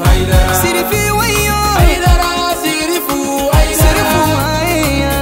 Haidara Sirifi wayo Haidara Sirifu Haidara Sirifu haya.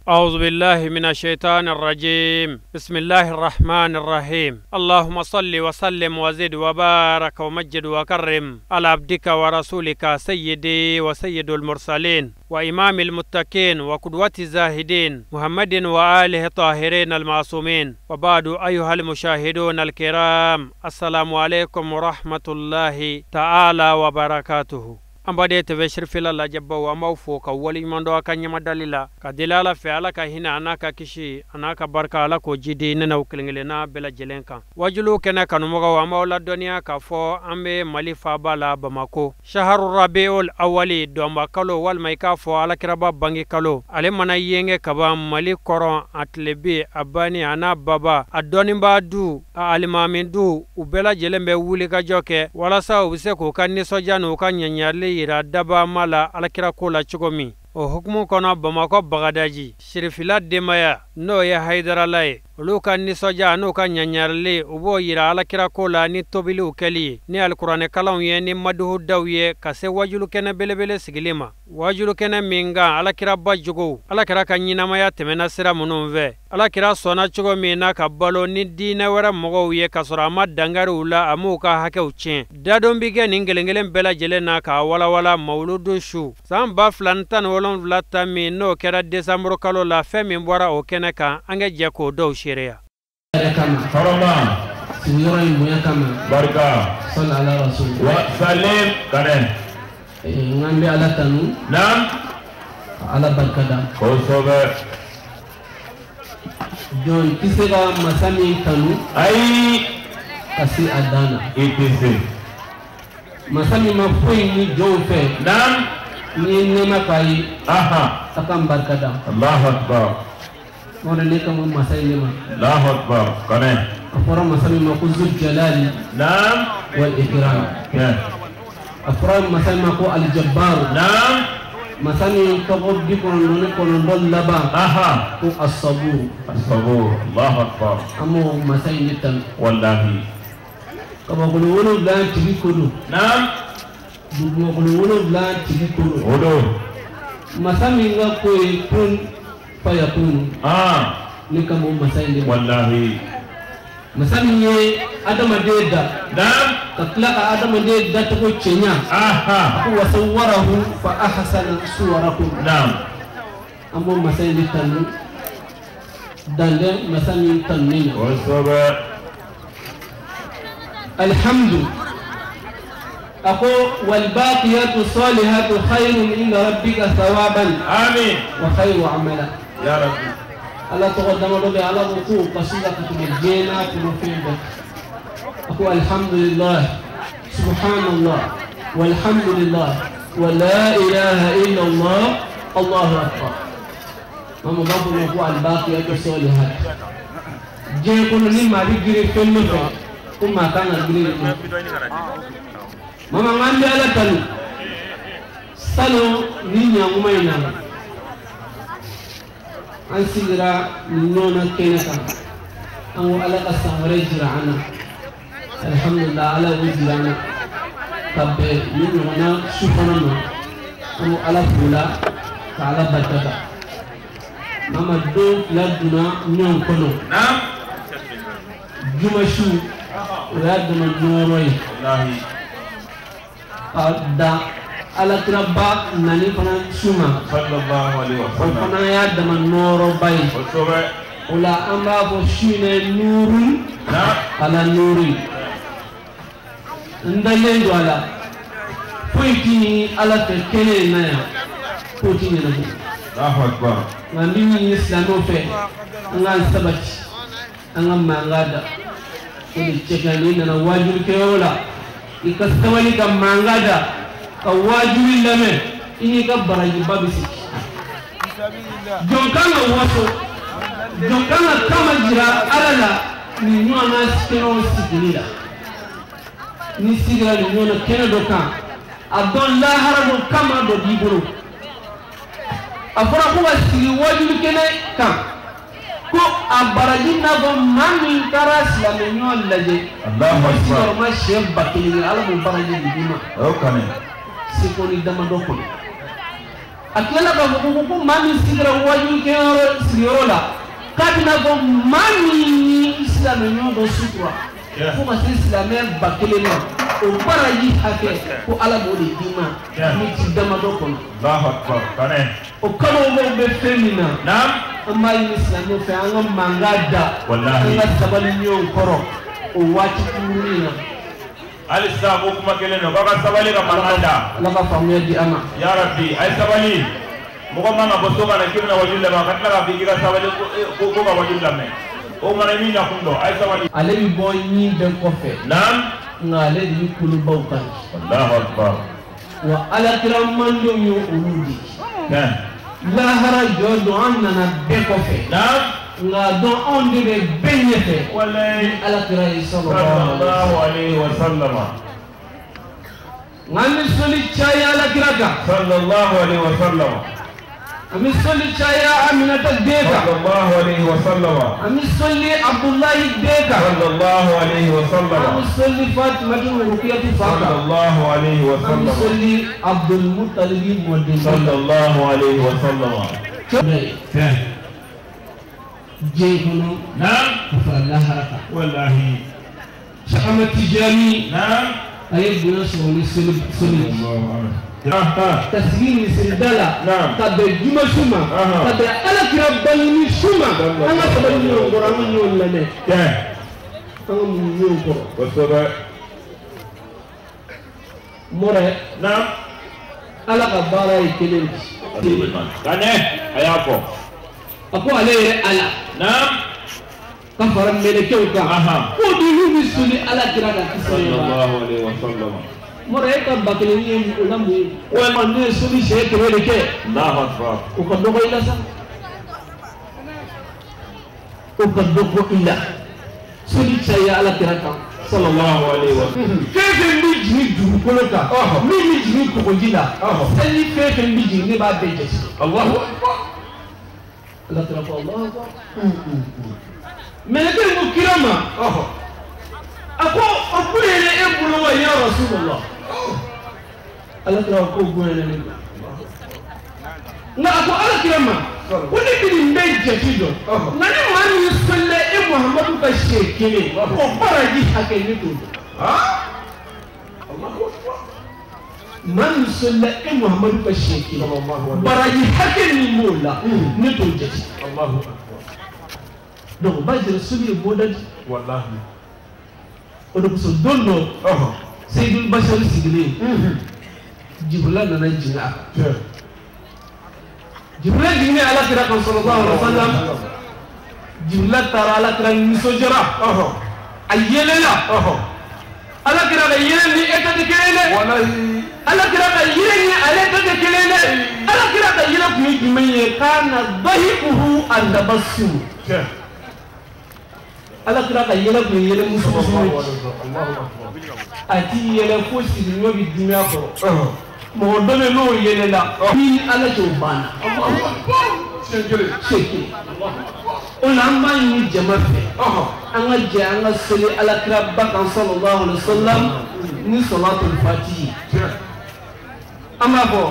أعوذ بالله من الشيطان الرجيم. بسم الله الرحمن الرحيم. اللهم صل وسلم وزد وبارك ومجد وكرم على عبدك ورسولك سيدي وسيد المرسلين وإمام المتقين وقدوة الزاهدين محمد وآله الطاهرين المعصومين. وبعد، أيها المشاهدون الكرام، السلام عليكم ورحمة الله تعالى وبركاته. An baden TV Sirifila lajɛbaw, an b'aw fo ka waleɲuman dɔn a ka ɲɛmadali la, ka deli Ala fɛ, Ala ka hinɛ a n'a ka kisi a n'a ka barika, Ala k'o jidi ne n'aw kelen kelenna bɛɛ lajɛlen kan. Wajuliw kɛnɛ kanumɔgɔw, an b'aw ladɔnniya k'a fɔ an bɛ Mali faaba la Bamako. Shaharu Rabiul Awali, dɔnba kalo, walima i k'a fɔ Alakiraba bange kalo, ale mana yenge kaban Mali kɔrɔn, a tilebe, a bani, a n'a baba, a dɔnnibaa du, a alimami du, u bɛɛ lajɛlen bɛ wulikajɔ kɛ walasa u bɛ se k'u ka nisɔndiya n'u ka ɲɛɲɛli yira dabama la Alakira ko la cogo min. O hukumu kɔnɔ, Bamakɔ Bagadaji Sirifila denbaya, n'o ye Hayidarala ye, olu ka nisɔndiya n'u ka ɲaɲarili, u b'o yira Alakira ko la ni tobiliw kɛli ye, ni alikuranɛkalanw ye, ni maduhudaw ye, ka se wajulukɛnɛ belebele sigili ma. Wajulukɛnɛ min kan Alakiraba jogow, Alakira ka ɲɛnamaya tɛmɛna sira minnu fɛ, Alakira sɔnna cogo min na ka balo ni diinɛ wɛrɛ mɔgɔw ye k'a sɔrɔ a ma dangari u la, a m'u ka hakɛw tiɲɛ. Dadon bi kɛ nin kelen kelen bɛɛ lajɛlen na k'a walawala mawuludu su san 2017 ta min n'o kɛra desanburu kalo la. Fɛn min bɔra o kɛnɛ kan, an ka jɛ k'o dɔw seereya. Hɔrɔma sigiyɔrɔ in bonya kama, barika sɔli ala rasul wa salim kanɛ. N k'an bɛ Ala tanu Naam. ka Ala barika da. Kosɛbɛ. Jɔn tɛ se ka masa min tanu Ayi. ka se a dan na. I tɛ se. Masa min ma foyi ni jɔnw fɛ, Naam. n'i ye nɛɛma k'a ye, Aha. a ka n barika da. Allahu akbar. O de ne kama masa in ne ma. Allahu akbar kanɛ. A fɔra masa min ma ko Zul Jalali Naam. wal Ikram. Tiɲɛ. A fɔra masa min ma ko Alijabbaru. Naam. Masa min tɔgɔ 99 laban Aha. ko Asaburu. Asabur. Allahu akbar. An b'o masa in de tanu. Wallahi. Kabakolo 7 tigi ko don. Naam. Dugumakolo 7 tigi ko don. O don. Masa min ka ko ye kun fayakunu. Ah. Ne ka b'o masa in de ma. Wallahi. Masa min ye adamaden da, Naam. ka tila ka adamaden dacogo cɛɲa. Aha. Ko wasawwarahu fa ahsana suwarakum. Naam. An b'o masa in de tanu. Dan tɛ masa min tanuni na. Kosɛbɛ. Alhamdu. A ko walbaqiyatu salihatu khayrun inda rabbika thawaban Amin. wa khayru amala. Ya Rabbi. Ala tɔgɔ damadɔ bɛ Ala ko k'o ka se ka tɛmɛ diɲɛ n'a kɔnɔ fɛn bɛɛ. A ko alhamdulillah subhanallah walhamdulillah wa la ilaha illallah allahu akbar. Mama b'a fɔ ma ko albaqiyatu salihat. Diɲɛ kɔnɔ ni maa bɛ girin fɛn min fɛ, ko maa kan ka girin nin fɛ. Mama, n k'an bɛ Ala tanu. Salon ni ɲankuma in na, an sigira nin ɲɔgɔnna kɛnɛ kan, an ko Ala ka san wɛrɛ jira an na. Alhamdulillah, Ala y'o jira an na ka bɛn nin ɲɔgɔnna su fana ma. An ko Ala fo la ka Ala barika da. Mama, don fila donna ɲɔgɔn kɔnɔ. Naam. Juma su, o y'a dama nɔɔrɔ ye. Wallahi. Ka da Alakiraba nani fana su ma, Sallallahu alaihi wa o sallam. fana y'a dama nɔɔrɔba ye. Kosɛbɛ. O la an b'a fɔ su in ye nuuru Naam. ala nuuru ye. N dalen don a la, foyi ti ɲini Ala fɛ kɛnɛ in na yan k'o ti ɲɛnabɔ. Allahu akbar. Nka n bɛ min ɲini silamɛw fɛ, an k'an sabati, an ka mankan da. O de cɛ ka ɲi. N'i nana wajulikɛyɔrɔ la, i ka sabali ka mankan da, ka wajuli lamɛn, i n'i ka barajiba bɛ sigi. Jɔn kan ka waso, jɔn kan ka kama jira Ala la nin ɲɔgɔnna kɛnɛw sigili la. N'i sigira nin ɲɔgɔnna kɛnɛ dɔ kan, a dɔn lahara dɔ kama dɔ b'i bolo. A fɔra ko ka sigi wajuli kɛnɛ kan ko a baraji n'a fɔ maa min taara silamɛ ɲɔgɔn lajɛ sigiyɔrɔma siɲɛ 1000 ala b'o baraji di i ma sekɔni damadɔ kɔnɔ a tilala k'a fɔ ko maa min sigira wajukɛyɔrɔ sigiyɔrɔ la k'a bɛna fɔ maa min ye silamɛ ɲɔgɔn dɔ sutura fo ka se silamɛ 1000 ma o baraji hakɛ ko ala b'o de d'i ma miniti damadɔ kɔnɔ o kalo bɛ fɛn min na an b'a ɲini silamɛw fɛ an ka mankan da an ka sabali ɲɔgɔn kɔrɔ o waati kunkurunin na. Hali sisan ko kuma kelen don k'aw ka sabali ka mankan da. Ala ka faamuya di an ma. Yarabi a ye sabali mɔgɔ man ka bɔ so ka na k'i bɛna wajuli lamɛn ka tila k'a fɔ k'i ka sabali ko ka wajuli lamɛn o kumana i m'i nakun dɔn a ye sabali. Ale bɛ bɔ ɲin bɛɛ kɔfɛ. Naam. Nka ale de bɛ kolobaw kan. Alahu akbar. Wa alakira mandenw ye olu de. Lahara jɔ don an nana bɛɛ kɔfɛ. Naam. Nka dɔn anw de bɛ bɛɛ ɲɛfɛ. Walayi. Ni alakira ye sallallahu alayhi wa sallam. Nka an bɛ sɔli caya alakira kan. Sallallahu alayhi wa sallam. An bɛ sɔli caya Aminata den kan. Sallallahu alayhi wa sallam. An bɛ sɔli Abudulayi den kan. Sallallahu alayhi wa sallam. An bɛ sɔli Fatimatu Rukiyatu fa kan. Sallallahu alayhi wa sallam. An bɛ sɔli Abdulmutalibi mɔden. Sallallahu alayhi wa sallam. Diɲɛ kɔnɔ. Naam. Ka fara lahara kan. Walahi. Cheikh Ahmed Tijani. Naam. A ye bonya sɔrɔ ni seli seli. Ka sigi misirida la. Ka bɛn juma su ma. Ka bɛn ala kira bangeni su ma. An ka sabali ɲɔgɔn kɔrɔ an ka ɲɔgɔn lamɛn. An ka muɲu ɲɔgɔn kɔrɔ. Kosɛbɛ. Mɔrɛ. Naam. Ala ka baara ye kelen de. Kanɛ a y'a fɔ. A ko ale yɛrɛ ala. Naam. Ka fara mɛlɛkɛw kan. Ko duuru bɛ soli ala kira ka kisi nɛɛma. Sallallahu alayhi wa sallam. Mɔrɔ e ka 1000 ye o la mun ye? Walima ne ye soli siɲɛ 100 de kɛ. Allahu akbar. O ka dɔgɔ i la sa. O ka dɔgɔ i la. Soli caya ala kira kan. Sallallahu alayhi wa sallam. Fɛn fɛn bɛ jigin dugukolo kan. Min bɛ jigin kɔgɔji la. Seli fɛn fɛn bɛ jigin ne b'a bɛɛ jate. Allahu akbar. Ala kira ko Allahu akbar. Mɛlɛkɛ ko kira ma. A ko o bonyana e bolo wa ya Rasulullah. Ala kira ko bonyana ne bolo. Nka a ko ala kira ma ko ne bɛ nin bɛɛ jate dɔn. Nka ni maa min sɔlila e Muhamadu ka siɲɛ 1 o baraji hakɛ ne t'o dɔn. Maa min sɔlila e Muhamadu ka siɲɛ 1 baraji hakɛ min b'o la ne t'o jate. Donc o b'a jira seli ye bɔda di. Walahi. O de kosɔn don dɔ Seyidul Bashari sigilen Jibirila nana jigin a kan. Jibirila jiginnen ala kira kan sallallahu alaihi wa sallam. Jibirila taara ala kira nisɔndiyara. A yɛlɛla. Ala kira ka yɛlɛ ni e ta tɛ kelen ye dɛ. Walahi. Ala kira ka yɛlɛ ni ale ta tɛ kelen ye dɛ. Ala kira ka yɛlɛ kun ye jumɛn ye? Kana dahikuhu an-tabassum. Ala kira ka yɛlɛ kun ye yɛlɛ musomuso ye. A ti yɛlɛ fo sigiɲɔ bɛ dimi a kɔrɔ. Mɔgɔ dɔ bɛ n'o yɛlɛla ni ala cɛ o banna. Siɲɛ kelen. O la an b'a ɲini jama fɛ. An ka jɛ an ka seli ala kira ba kan sallallahu alaihi wa sallam ni salatul fatihi. An b'a fɔ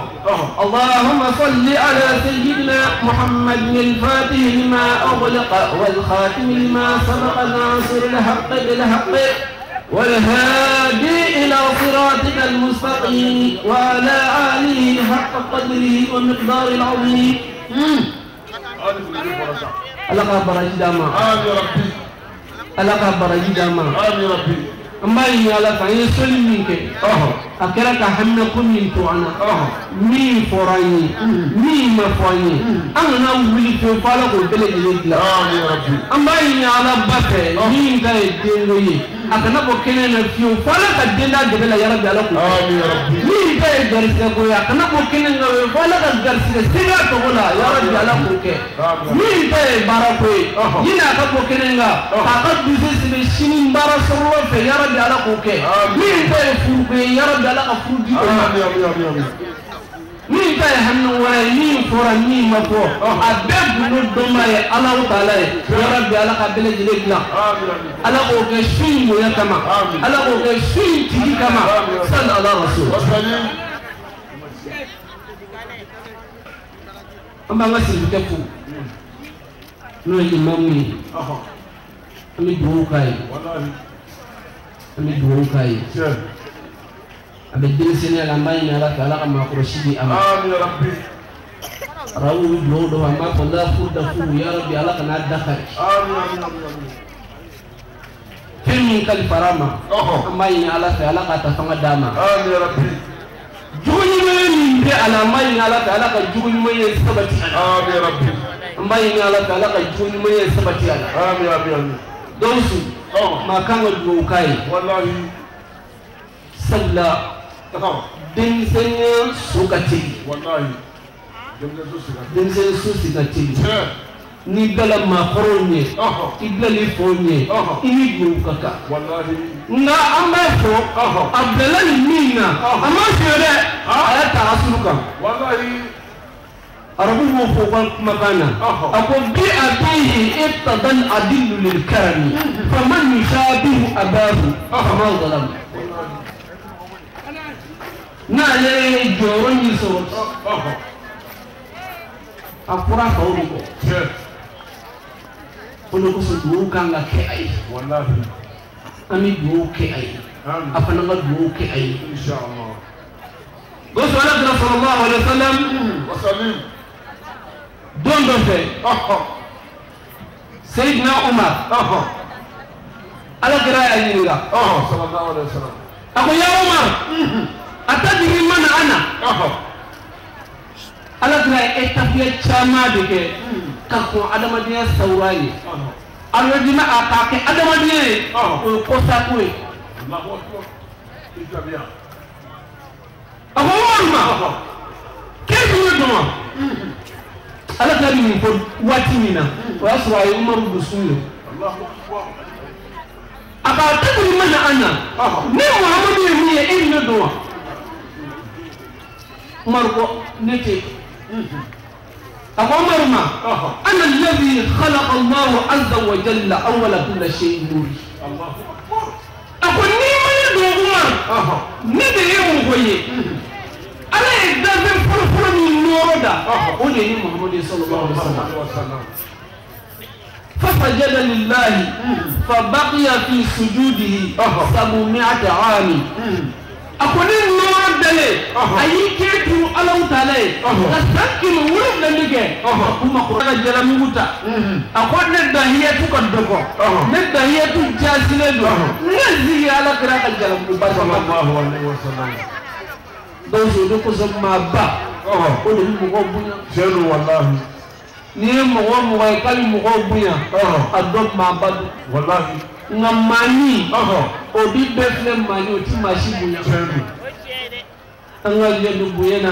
Allahumma salli ala sayyidina Muhammadin al-fatihi lima ughliqa wal khatimi lima sabaqa nasiril haqqi bil haqqi wal hadi ila siratikal mustaqim wa ala alihi haqqa qadrihi wa miqdaril azim. Ala ka baraji d'a ma. Ala ka baraji d'a ma. An b'a ɲini ala fɛ an ye soli min kɛ a kɛra ka haminako min to an na min fɔra an ye min ma fɔ an ye an kana wuli pewu fo ala k'o bɛɛ lajɛlen dilan an b'a ɲini ala ba fɛ min ta ye denko ye a kana bɔ kɛnɛ na fiyewu fo ala ka den d'a dɛmɛ la yarabi ala k'o kɛ min ta ye garisigɛ ko ye a kana bɔ kɛnɛ na fiyewu fo ala ka garisigɛ sega tɔgɔ la yarabi ala k'o kɛ min ta ye baara ko ye ɲini a ka bɔ kɛnɛ kan k'a ka dusu sɛbɛn sini baara sɔrɔla fɛ yarabi ala k'o kɛ min ta ye furuko ye yarabi ala ka furu di o ma. Min ta ye hami wɛrɛ ye min fɔra min ma fɔ a bɛɛ gundo dɔnba ye Alahu taala ye yarabi Ala ka bɛɛ lajɛlen dilan Ala k'o kɛ su in bonya kama Ala k'o kɛ su in tigi kama sali ala rasul. An b'an ka sirikɛ fo n'o ye imamu ye an bɛ dugawu k'a ye an bɛ dugawu k'a ye. A bɛ denmisɛnninya la an b'a ɲini Ala fɛ Ala ka maakɔrɔsi di a ma. Arabu bɛ dugawu dɔ an b'a fɔ la furu da furu yarabi Ala kana dakari. Fɛn min kalifara a ma an b'a ɲini Ala fɛ Ala k'a ta fanga d'a ma. Jogo ɲuman min bɛ a la an b'a ɲini Ala fɛ Ala ka jogo ɲuman ye sabati a la. An b'a ɲini Ala fɛ Ala ka jogo ɲuman ye sabati a la. Gawusu maa kan ka dugawu k'a ye. Sabula denmisɛnninya so ka teli denmisɛnnin so si ka teli n'i bilala maakɔrɔw ɲɛ i bilala faw ɲɛ i ni dugawu ka kan nka an b'a fɔ a bilala nin min na a ma fiye dɛ a y'a ta asulu kan arabu b'o fɔ u ka kumakan na a ko bi abihi iqtadal adillu lil karami faman yushabihu abahu fama zalama. N'ale ye jɔyɔrɔ min sɔrɔ a fɔra faw de kɔ o de kosɔn dugawu kan ka kɛ a ye an bɛ dugawu kɛ a ye a fana ka dugawu kɛ a ye. Gawusu Ala kira sallallahu alayhi wa sallam don dɔ fɛ Seyidina Umar Ala kira y'a ɲininka a ko ya Umar atadiri man ana Ala kira ye étape caman de kɛ ka kɔn adamadenya sawura ye alodima a k'a kɛ adamadenya ye o ye kɔsako ye a ko Umaru ma k'e tun ye dɔn wa Ala kira bɛ nin fɔ waati min na o y'a sɔrɔ a ye Umaru dusu ye a ko atadiri man ana ne Muhamadu ye min ye e bɛ ne dɔn wa Umaru ko ne tɛ a ko Umaru ma ana alladhi khalaqa Allahu azza wa jalla awwala kulli shay'in nuri a ko n'i ma ne dɔn Umaru ne de ye mɔgɔ ye Ala ye danfɛn fɔlɔfɔlɔ min nɔɔrɔ da o de ye ni Muhamadu ye sallallahu alaihi wa sallam. فسجد لله فبقي في سجوده 700 عام. A ko ne nɔɔrɔ dalen a y'i kɛ turu Alahu taala ye ka san 700 de kɛ a k'u ma ko ka jalamugu ta a ko ne dahiyatu ka dɔgɔ ne dahiyatu jaasilen don ne sigi Ala kira ka jalamugu ba Gawusu o de kosɔn maaba o de bɛ mɔgɔw bonya. N'i ye mɔgɔ o mɔgɔ ye k'a bɛ mɔgɔw bonya a dɔn maaba don. Nka maani o bi bɛɛ filɛ maani o ti maa si bonya. An ka jɛ don bonya na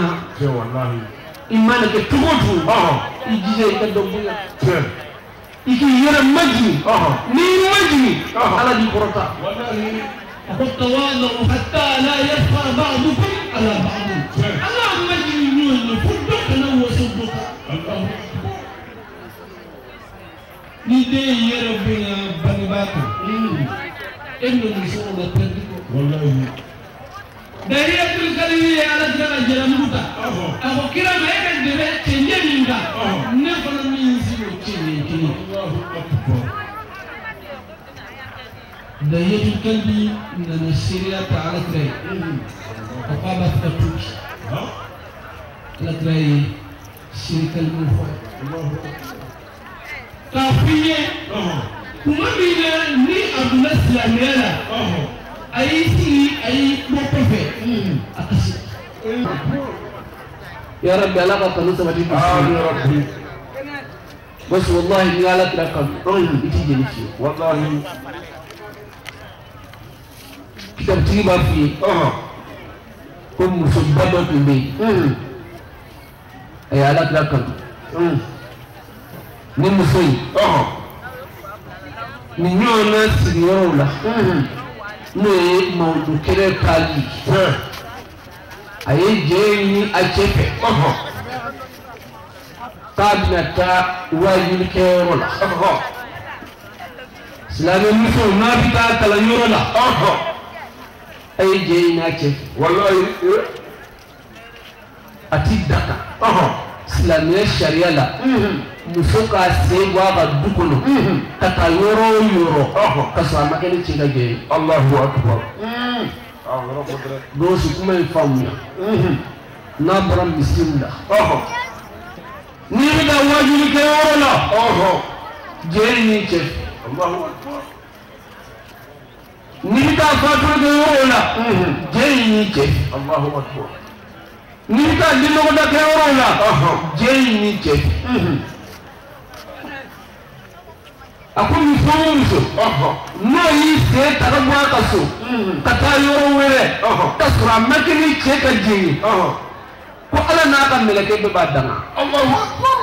i mana kɛ cogo o cogo i jija i ka dɔ bonya i k'i yɛrɛ majigin n'i majigin Ala b'i kɔrɔta. A ko tawaadu hatta la yaskhar ba'dukum ala ba'd. Ala majigin ɲɔgɔn ye fo dɔ kana waso dɔ kan. Ni den yɛrɛ bonya bangebaa kan e n'o muso la pɛrɛdi kɔ. Dahiyatul kalbi ye Ala kira ka jalamugu ta a ko kira ma e ka dɛmɛ cɛncɛn min kan ne fana min sigi o cɛncɛn kelen. Dahiyatul kalbi nana seereya ta Ala kira ye a ko a b'a fɛ ka tuubi Ala kira ye seere kalimaw fɔ a ye. K'a f'i ye kuma min na ni a donna silamɛya la a y'i sigi a y'i bɔ kɔfɛ a kasi. Ya Rabbi Ala ka kanu sabati bi. Basi wallahi ni Ala kira kanu i ti jeli fiye. Kitabutigi b'a f'i ye ko musoba dɔ tun bɛ yen a ye Ala kira kanu. Ni muso in nin ɲɔgɔnna sigiyɔrɔw la n'o ye mawudu kɛnɛ taali ye. A ye jɛ ɲini a cɛ fɛ k'a bɛna taa waajulikɛyɔrɔ la. Silamɛmuso n'a bɛ taa kalanyɔrɔ la, a ye jɛ ɲini a cɛ fɛ. Walayi. A ti da kan. Silamɛya sariya la, muso k'a sen bɔ a ka du kɔnɔ ka taa yɔrɔ o yɔrɔ ka sɔrɔ a ma kɛ ni cɛ ka jɛ ye. Allahu akbar. Gawusu, kuma in faamuya n'a bɔra misiri la. N'i bɛ taa wajuli kɛ yɔrɔ la, jɛ ɲini cɛ fɛ. Allahu akbar. N'i bɛ taa fatuli kɛ yɔrɔ la, jɛ ɲini cɛ fɛ. Allahu akbar. N'i bɛ taa denɔgɔda kɛ yɔrɔ la, jɛ ɲini cɛ fɛ. A ko muso o muso n'o y'i sen ta ka bɔ a ka so ka taa yɔrɔ wɛrɛ ka sɔrɔ a ma kɛ ni cɛ ka jɛ ye, ko Ala n'a ka mɛlɛkɛ bɛɛ b'a danga. Allahu akbar.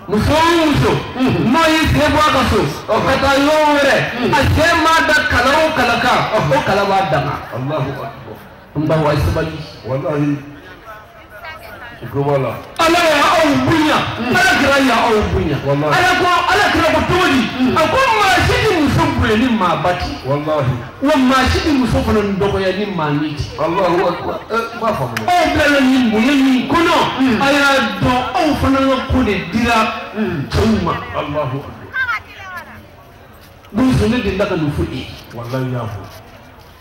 Muso o muso n'o y'i sen bɔ a ka so ka taa yɔrɔ wɛrɛ, a sen m'a da kala o kala kan, o kala b'a danga. Allahu akbar. N baw, a ye sabali. Walahi. Voilà. Ala y'aw bonya, Ala kira y'aw bonya. Ala ko, Ala kira ko cogo di? A ko maa si ti muso bonya ni maa ba ti. Walahi. Wa maa si ti muso fana dɔgɔya ni maa ni ti. Allahu akbar. N b'a faamu. Aw bilala nin bonya min kɔnɔ, a y'a dɔn aw fana ka ko de dira cɛw ma. Allahu akbar. Muso, ne delila ka nin fɔ e ye. Walahi, y'a fɔ.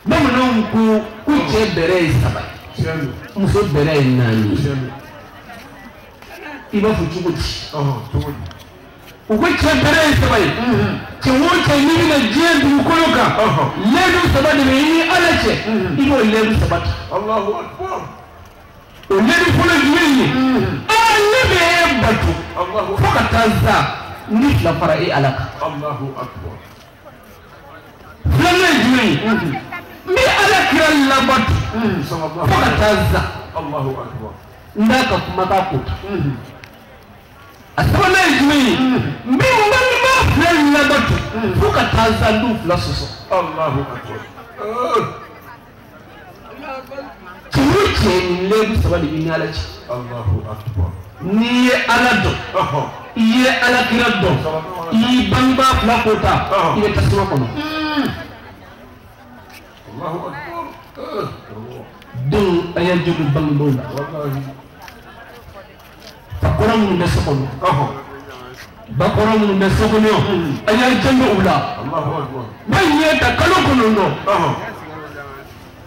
Bamananw ko cɛ bɛrɛ ye 3 ye, Tiɲɛ don. muso bɛrɛ ye 4 ye. Tiɲɛ don. I b'a fɔ cogo di? Cogo di? U ko cɛ bɛrɛ ye 3 ye. Cɛ o cɛ n'i bɛna diɲɛ dugukolo kan, lɛdu 3 de bɛ i ni Ala cɛ, i b'o lɛdu 3 ta. Allahu akbar. O lɛdu fɔlɔ jumɛn ye? Aa, ne bɛ e bato fo ka taa sa ni 2 fara e Ala kan. Allahu akbar. Filanan ye jumɛn ye? N bɛ Ala kira labato fo ka taa sa Allahu akbar. n b'a ka kumakan ko ta. A sabanan ye jumɛn ye? N bɛ n balima 2 labato fo ka taa sa n t'u 2 sɔsɔ. Allahu akbar. Cɛ o cɛ, nin lɛdu 3 de b'i ni Ala cɛ. Allahu akbar. N'i ye Ala dɔn, i ye Ala kira dɔn, i y'i bangebaa 2 ko ta, i bɛ tasuma kɔnɔ. Allahu akbar. Denw, a y'a jogo bangebaaw la. Walahi. Fakɔrɔ minnu bɛ so kɔnɔ, bakɔrɔ minnu bɛ so kɔnɔ, a y'a janto u la. Allahu akbar. Ba ɲɛ ta kalo 9,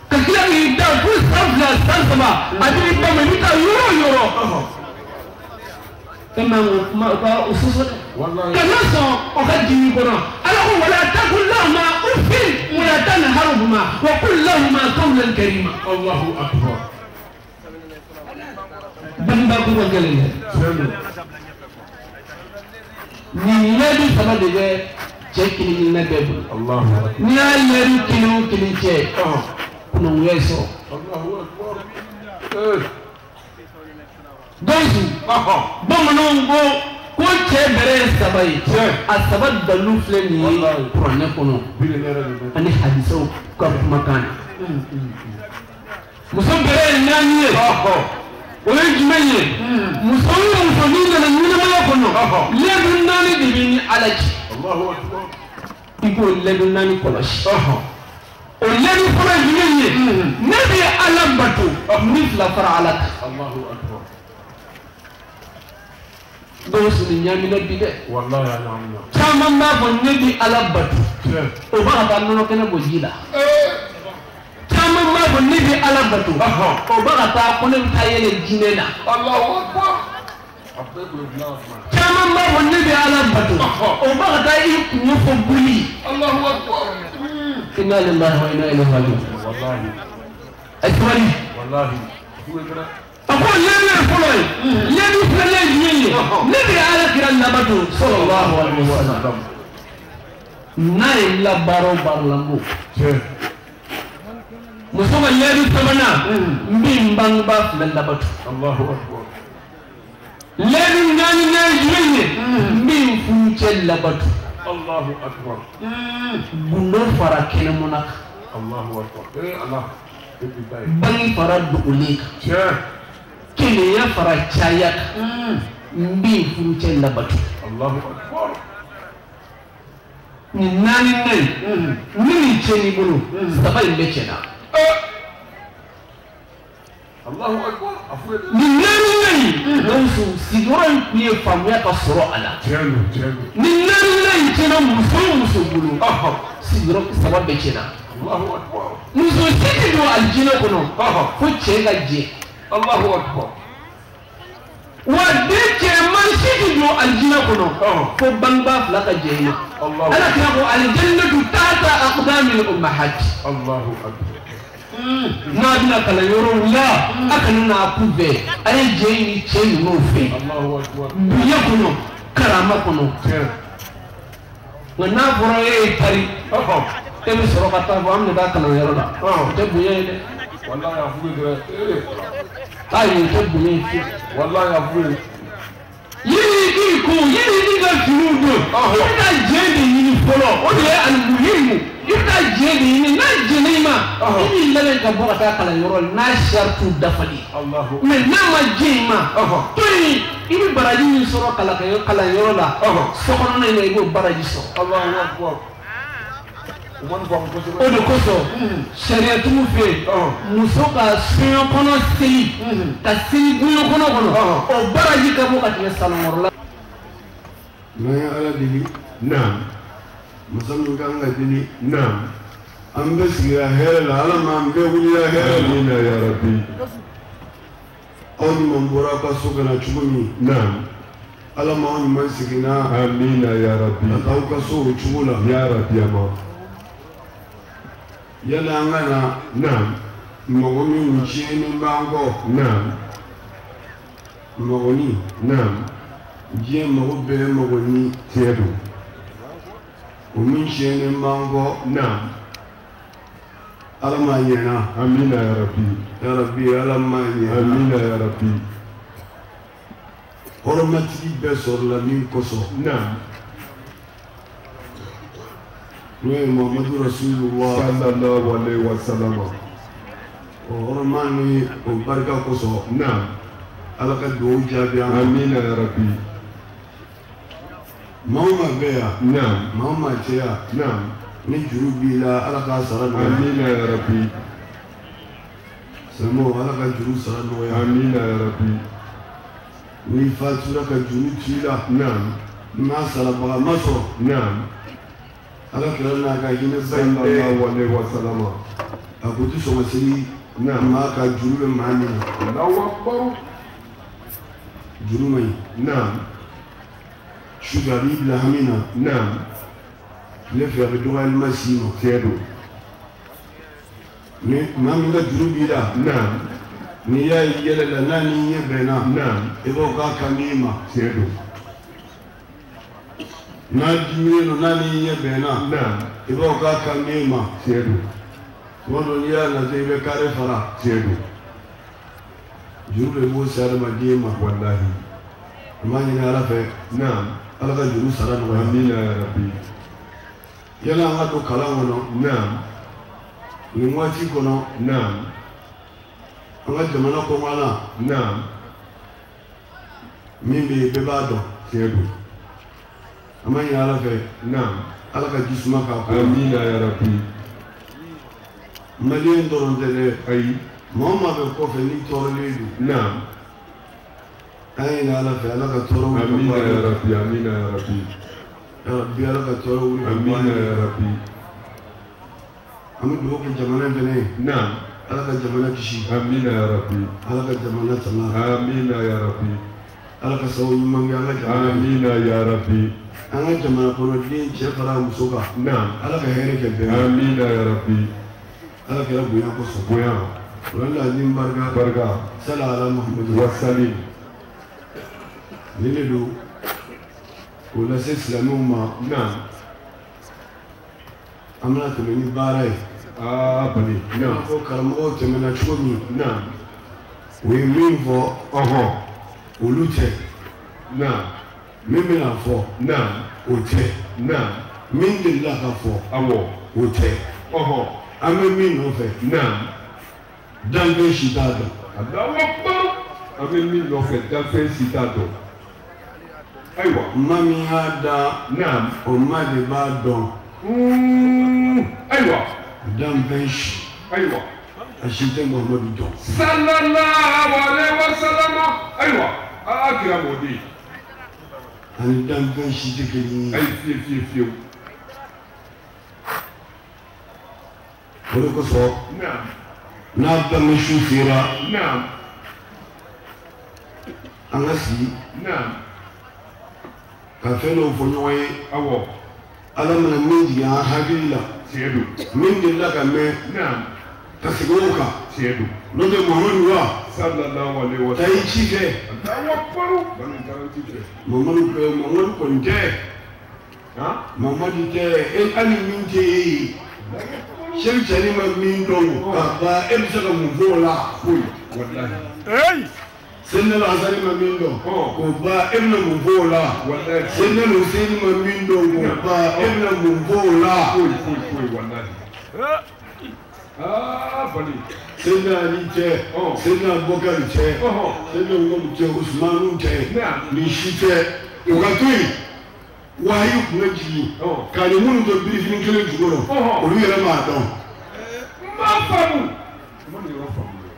ka tila k'i da fo san 2, san 3, a b'i ba ma, i bɛ taa yɔrɔ o yɔrɔ. E man k'o kuma o ka o sɔsɔ dɛ. Walahi. Kana sɔn o ka jigin i kɔnɔ. Ala ko wala taqul lahuma uffin wala tanharhuma wa qul lahuma qawlan karima. Allahu akbar. Bangebaa ko ka gɛlɛn dɛ. Tiɲɛ don. Nin lɛdu 3 de bɛ cɛ kelen kelenna bɛɛ bolo. Allahu akbar. N'i y'a lɛdu kelen o kelen cɛ, kunangoya ye sɔrɔ. Allahu akbar. Gawusu, bamananw ko cɛ bɛrɛ ye 3 ye. A 3 dalu filɛ nin ye kuranɛ kɔnɔ ani hadisaw ka kumakan na. Muso bɛrɛ ye 4 ye. O ye jumɛn ye? Muso o muso n'i nana ɲɛnamaya kɔnɔ, lɛdu 4 de b'i ni Ala cɛ. Allahu akbar. I k'o lɛdu 4 kɔlɔsi. O lɛdu fɔlɔ ye jumɛn ye? Ne bɛ Ala bato ni 2 fara Ala kan. Allahu akbar. Gawusu, nin ɲaamina bi dɛ. Walahi, a ɲaamina. Caman b'a fɔ ne bɛ Ala bato, Tiɲɛ. o b'a ka taa nɔnɔ kɛnɛ bɔ ji la. Caman b'a fɔ ne bɛ Ala bato, o b'a ka taa ko ne bɛ taa yɛlɛ jinɛ na. Allahu akbar. A bɛɛ kun ye dilan ka kuma. Caman b'a fɔ ne bɛ Ala bato, o b'a ka taa i kungo fɔ boli. Allahu akbar. Inna lillahi wa inna ilayhi raji'un. Walahi. A sabali. Walahi. Jugu ye dɛ. A ko lɛdu ye fɔlɔ ye. Lɛdu filanan ye jumɛn ye? Ne bɛ Ala kira labato sallallahu alaihi wa sallam. N'a ye n la baara o baara la, n b'o. Tiɲɛ. Muso ka lɛdu sabanan, n bɛ n bangebaa 2 labato. Allahu akbar. Lɛdu naaninan ye jumɛn ye? N bɛ n furucɛ labato. Allahu akbar. Gundo fara kɛnɛmana kan. Allahu akbar. Allah. Bange fara dogolen kan. Kelenya fara caya kan. N bɛ n furucɛ labato. Nin naani na in ni nin tiɲɛn'i bolo saba in bɛɛ tiɲɛna. Nin naani na in Gawusu sigiyɔrɔ in tun ye faamuya ka sɔrɔ a la. Nin naani na in tiɲɛna muso o muso bolo sigiyɔrɔ saba bɛɛ tiɲɛna. Muso si tɛ don alijinɛ kɔnɔ fo cɛ ka jɛ. Wa den cɛman si tɛ don alijinɛ kɔnɔ fo bangebaa fila ka jɛ i ma. Ala kira ko alijannatu tahta aqdamil ummahat. N'a bɛna kalanyɔrɔw la a kana n'a kunfɛ a ye jɛ ɲini cɛ ninnu fɛ bonya kɔnɔ karama kɔnɔ. Nka n'a fɔra e ye tari e bɛ sɔrɔ ka taa fɔ an bɛna taa kalanyɔrɔ la o tɛ bonya ye dɛ. Ayi o tɛ bonya ye fiyewu. Yiri k'i ko yiri k'i ka finiw don i bɛ taa jɛ de ɲini fɔlɔ o de ye alimuhimu i bɛ taa jɛ de ɲini n'a jɛnna i ma i b'i labɛn ka bɔ ka taa kalanyɔrɔ la n'a saritiw dafalen mɛ n'a ma jɛ i ma to yen i bɛ baraji min sɔrɔ kalanyɔrɔ la sokɔnɔna in na i b'o baraji sɔrɔ. O de kosɔn sariyatigiw fɛ yen muso ka soɲɔ kɔnɔ seli ka seli goɲɔ kɔnɔ kɔnɔ o baraji ka bon ka tɛmɛ salon la. N'an ye Ala deli. Naam. Masa min kan ka deli. Naam. An bɛ sigira hɛrɛ la Ala m'an bɛɛ wulila hɛrɛ la. Amina ya Rabbi. Aw ɲuman bɔra aw ka so ka na cogo min. Naam. Ala m'aw ɲuman seginna. Amina ya Rabbi. Ka taa aw ka so o cogo la. Ya Rabbi ama. Yala an ka na. Naam. Mɔgɔ min tiɲɛnen b'an kɔ. Naam. Mɔgɔnin. Naam. Diɲɛ mago bɛɛ ye mɔgɔnin. Tiɲɛ don. O min tiɲɛnen b'an kɔ. Naam. Ala m'a ɲɛna. Amina ya Rabbi. Ya Rabbi Ala m'a ɲɛna. Amina ya Rabbi. Hɔrɔnmatigi bɛɛ sɔrɔla min kosɔn. Naam. N'o ye Muhammadu Rasulullah sallallahu alaihi wa sallam. O hɔrɔnma ni o barika kosɔn. Naam. Ala ka duwawu jaabi an ma. Amina ya Rabbi. Maa o maa bɛ yan. Naam. Maa o maa tɛ yan. Naam. Ni juru b'i la Ala k'a sara nɔgɔya. Amina ya Rabbi. Sɛmɔ Ala ka juru sara nɔgɔya. Amina ya Rabbi. N'i fatura ka juru t'i la. Naam. N'a sarabaga ma sɔrɔ. Naam. Ala kira n'a ka hinɛ ba in bɛɛ. Sallallahu alaihi wa sallam. A ko ti sɔn ka seli. Naam. Maa ka juru bɛ maa min na. Allahu akbar. Juru man ɲi. Naam. Sufɛ a b'i bila hami na. Naam. Tile fɛ a bɛ dɔgɔyalima s'i ma. Tiɲɛ don. Ni maa min ka juru b'i la. Naam. N'i y'a ye yɛlɛ la n'a n'i ɲɛ bɛnna. Naam. I b'o k'a kan d'i ma. Tiɲɛ don. N'a diminen don n'a n'i ɲɛ bɛnna. Naam. I b'o k'a kan d'i ma. Tiɲɛ don. Tuma dɔ n'i y'a lajɛ i bɛ kare fara. Tiɲɛ don. Juru de b'o se adamaden ma. Walahi. An b'a ɲini Ala fɛ. Naam. Ala ka juru sara nɔgɔya. Amina ya Rabbi. Yala an ka don kalan kɔnɔ. Naam. Nin waati kɔnɔ. Naam. An ka jamana kɔnɔna. Naam. Min bɛ yen bɛɛ b'a dɔn. Tiɲɛ don. An b'a ɲini Ala fɛ. Naam. Ala ka ji suma k'a kɔrɔ. Amina ya Rabbi. Maliyɛn dɔrɔn tɛ dɛ. Ayi. Maa o maa bɛ kɔfɛ n'i tɔɔrɔlen don. Naam. An ɲini Ala fɛ Ala ka tɔɔrɔ wuli ka bɔ a la. Amina ya Rabbi. Amina ya Rabbi. Ya Rabbi Ala ka tɔɔrɔ wuli ka bɔ a la. Amina ya Rabbi. An bɛ dugawu kɛ jamana in fɛnɛ ye. Naam. Ala ka jamana kisi. Amina ya Rabbi. Ala ka jamana tanga. Amina ya Rabbi. Ala ka sababu ɲuman kɛ an ka jamana ye. Amina ya Rabbi. An ka jamana kɔnɔden cɛ fara muso kan. Naam. Ala ka hɛrɛ kɛ bɛɛ ye. Amina ya Rabbi. Ala kɛra bonya kosɔn. Bonya. Kuranɛ ni barika. Barika. Sala ala Muhammadu. Wasalim. Nin de don k'o lase silamɛw ma. Naam. An bɛna tɛmɛ ni baara ye. Aa bali. Naam. Ko karamɔgɔw tɛmɛna cogo min. Naam. U ye min fɔ. Ɔhɔn. Olu tɛ. Naam. Min bɛna fɔ. Naam. O tɛ. Naam. Min delila ka fɔ. Awɔ. O tɛ. Ɔhɔn. An bɛ min nɔfɛ. Naam. Danfɛn si t'a dɔn. Allahu akbar. An bɛ min nɔfɛ danfɛn si t'a dɔn. Ayiwa. Maa min y'a da. Naam. O maa de b'a dɔn. Ayiwa. Danfɛn si. Ayiwa. A si tɛ Muhamadu dɔn. Sallallahu alaihi wa sallam. Ayiwa. Aa kira m'o di. Ani danfɛn si tɛ kelen ye. Ayi fiye fiye fiyewu. O de kosɔn. Naam. N'a bange su sera. Naam. An ka sigi. Naam. Ka fɛn dɔw fɔ ɲɔgɔn ye. Awɔ. Ala mana min jigin an hakili la. Tiɲɛ don. Min delila ka mɛn. Naam. Ka segin o kan. Tiɲɛ don. N'o tɛ Muhamadu wa. Sallallahu alaihi wa sallam. Taa i ci kɛ. Allahu akbar. Bani garanti kɛ. Muhamadu kɛ Muhamadu kɔni tɛ. Han? Muhamadu tɛ e hali min tɛ e ye. Sɛki Cani ma min dɔn ka ban e bɛ se ka mun fɔ o la. Foyi walahi. Sɛnɛla Hasani ma min dɔn k'o ban e bɛna mun fɔ o la. Walahi. Sɛnɛla Huseni ma min dɔn k'o ban e bɛna mun fɔ o la. Foyi foyi foyi walahi. Aa bali. Sɛnɛla Ali tɛ. Sɛnɛla Abubakari tɛ. Sɛnɛla Umaru tɛ Usumanu tɛ. Nin si tɛ o ka to yen. Wahayi kun bɛ jigin k'a ni minnu to birifini kelen jukɔrɔ olu yɛrɛ m'a dɔn. N m'a faamu. N ma nin yɔrɔ faamu dɛ.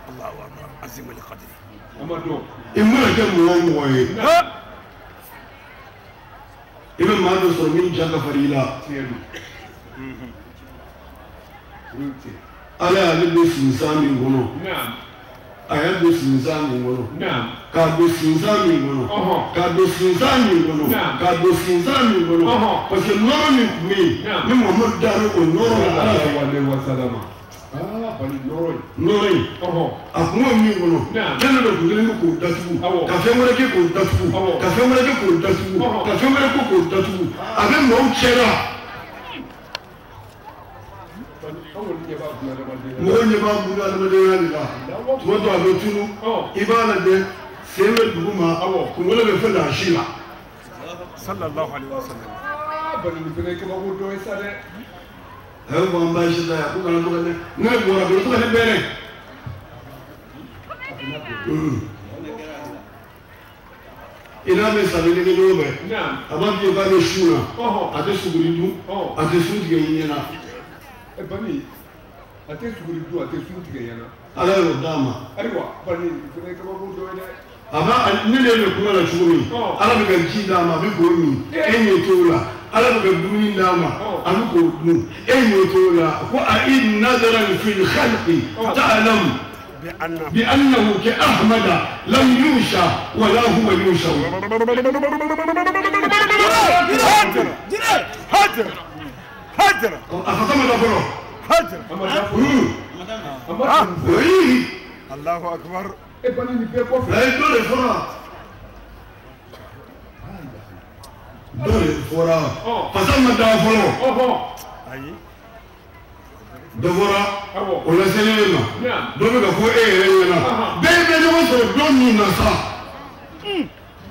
Allahu akbar azimul qadri. A ma dɔn. I mana kɛ mɔgɔ o mɔgɔ ye. I bɛ maa dɔ sɔrɔ min ja ka farin i la. Tiɲɛ don. O ye tiɲɛ. Ala y'ale don sinsan min kɔnɔ. A y'a don sinsan min kɔnɔ. K'a don sinsan min kɔnɔ. K'a don sinsan min kɔnɔ. K'a don sinsan min kɔnɔ. Parce que nɔrɔ min tun bɛ yen. Ni Muhamadu dar'o o nɔrɔ la Ala fɛ. Alaihi wa sallam. Aa bali nɔrɔ in. Nɔrɔ in. A kun bɛ min kɔnɔ. Fɛn dɔ tun kɛlen don k'o datugu. Ka fɛn wɛrɛ kɛ k'o datugu. Ka fɛn wɛrɛ kɛ k'o datugu. Ka fɛn wɛrɛ kɛ k'o datugu. A bɛ maaw cɛ la. Mɔgɔw ɲɛ b'a bolo adamadenya de la. Tuma dɔ a bɛ tunu. I b'a lajɛ sen bɛ dugu ma. Kunkolo bɛ fɛn a si la. Sallallahu alaihi wa sallam. Aa bali nin fana ye kabako dɔ ye sa dɛ. A y'o fɔ an ba si la yan ko kana to ka ne ne bɔra kana to ka ne bɛrɛ. I n'a bɛ sanni kɛ ɲɔgɔn fɛ. A b'a f'i ye k'a bɛ sun na. A tɛ suguri dun. A tɛ sun tigɛ i ɲɛna. Bani a tɛ suguri dun a tɛ sun tigɛ ɲɛna. Ala y'o d'a ma. Ayiwa bani nin fana ye kabako dɔ ye dɛ. A b'a ne de bɛ kuma la cogo min. Ala bɛ ka ji d'a ma a bɛ k'o min. E ɲɛ t'o la. Ala bɛ ka dumuni d'a ma a bɛ k'o dun. E ɲɛ t'o la. Ko a i nazaran fil khalqi ta'lam bi annahu ka Ahmada lam yusha wala huwa yusha. Hajra Hajra. A fasa ma da fɔlɔ. Hajra. A ma da. Oui. Allahu akbar. E bani nin bɛɛ kɔfɛ. Ayi dɔ de fɔra. Dɔ de fɔra. Fasa ma da fɔlɔ. Ayi. Dɔ fɔra. O laselen e ma. Dɔ bɛ ka fɔ e yɛrɛ ɲɛna. Bɛɛ bɛ ɲɔgɔn sɔrɔ don min na sa.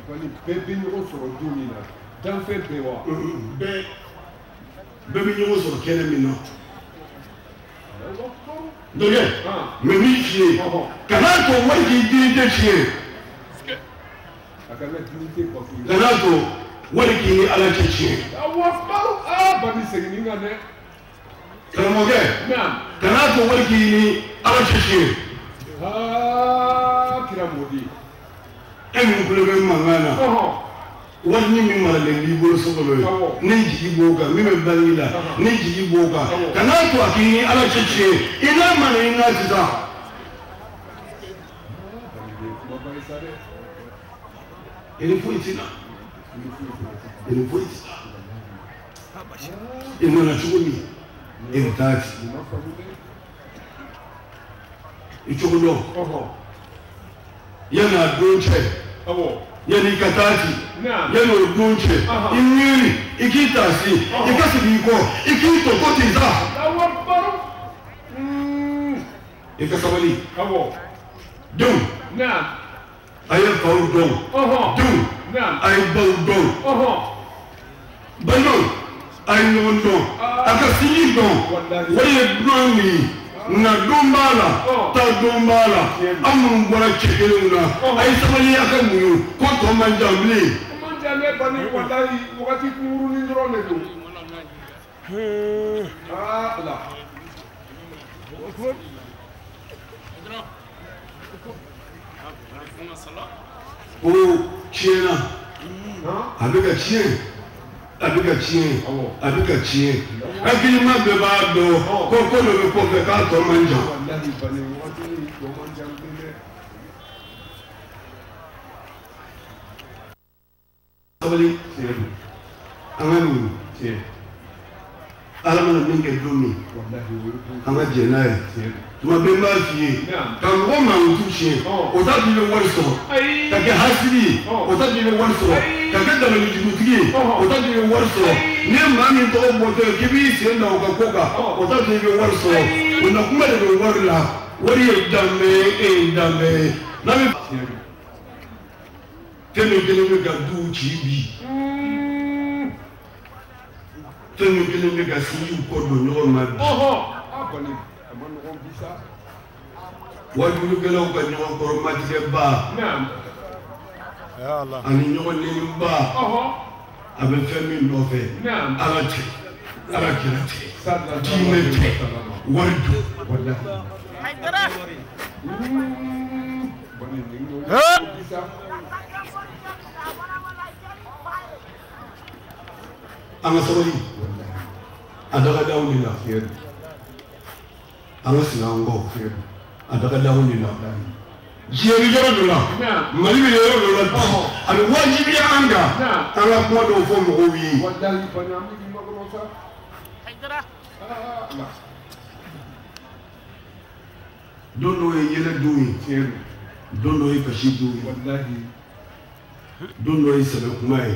Bani bɛɛ bɛ ɲɔgɔn sɔrɔ don min na. Danfɛn bɛɛ wa. Bɛɛ. Bɛɛ bɛ ɲɔgɔn sɔrɔ kɛnɛ min na. Dɔkɛ, mɛ min f'i ye, kan'a to wari k'i dignité tiɲɛ. A kana dignité bafouer. Kan'a to wari k'i ni Ala cɛ tiɲɛ. Allahu akbar. Aa bani segin nin kan dɛ. Karamɔgɔkɛ, kan'a to wari k'i ni Ala cɛ tiɲɛ. Aa kira m'o di. E min kulo bɛ mankan na. Wari ni min maralen b'i bolo so kɔnɔ ye, ne jigi b'o kan, min bɛ bange la, ne jigi b'o kan, kan'a to a k'i ni Ala cɛ tiɲɛ, i n'a ma na i n'a tɛ taa. I ni foyi tɛ na. I ni foyi tɛ na. I nana cogo min, i bɛ taa ten. I cogo dɔn. Yanni a don cɛ. Yanni i ka taa ten. Yanni o don cɛ. I miiri i k'i taasi i ka segin i kɔ i k'i tɔ to ten sa. I ka sabali. Denw. A ye faw dɔn. Denw. A ye baw dɔn. Balimaw. A ye ɲɔgɔn dɔn. A ka sinji dɔn. O ye dunan min ye. Na don b'a la taa don b'a la an minnu bɔra cɛ kelenw na a ye sabali a ka muɲu ko tɔ man jan bilen. Man jan dɛ Bani walayi wagati kunkurunin dɔrɔn de don. Aa ala. Ko tiɲɛna a bɛ ka tiɲɛ a bɛ ka tiɲɛ a bɛ ka tiɲɛ hakilima bɛɛ b'a dɔn ko ko dɔ bɛ kɔfɛ k'a tɔ man jan. Sabali an ka muɲu Ala mana min kɛ don min an ka jɛn n'a ye tuma bɛɛ n b'a f'i ye ka mɔgɔ mankutu tiɲɛ o t'a to i bɛ wari sɔrɔ ka kɛ hasidi ye o t'a to i bɛ wari sɔrɔ ka kɛ dabalijugutigi ye o t'a to i bɛ wari sɔrɔ n'i ye maa min tɔgɔ bɔtɔ ye k'i b'i sen da o ka ko kan o t'a to i bɛ wari sɔrɔ o na kuma de bɛ wari la wari ye danbe ye e ye danbe ye n'a bɛ fɛn min kelen bɛ ka duw ci bi fɛn min kelen bɛ ka sinjiw kɔ don ɲɔgɔn ma bi wajulikɛlaw ka ɲɔgɔn kɔrɔ matigɛba ani ɲɔgɔn neniba a bɛ fɛn min nɔfɛ Ala tɛ Ala kira tɛ diinɛ tɛ wari don. An ka sabali a daga d'anw de la an ka segin an kɔ a daga d'anw de la diɲɛ bɛ yɔrɔ dɔ la Mali bɛ yɔrɔ dɔ la bi a bɛ wajibiya an kan an ka kuma dɔw fɔ mɔgɔw ye. Don dɔw ye yɛlɛ don ye don dɔw ye kasi don ye don dɔ ye sɛbɛ kuma ye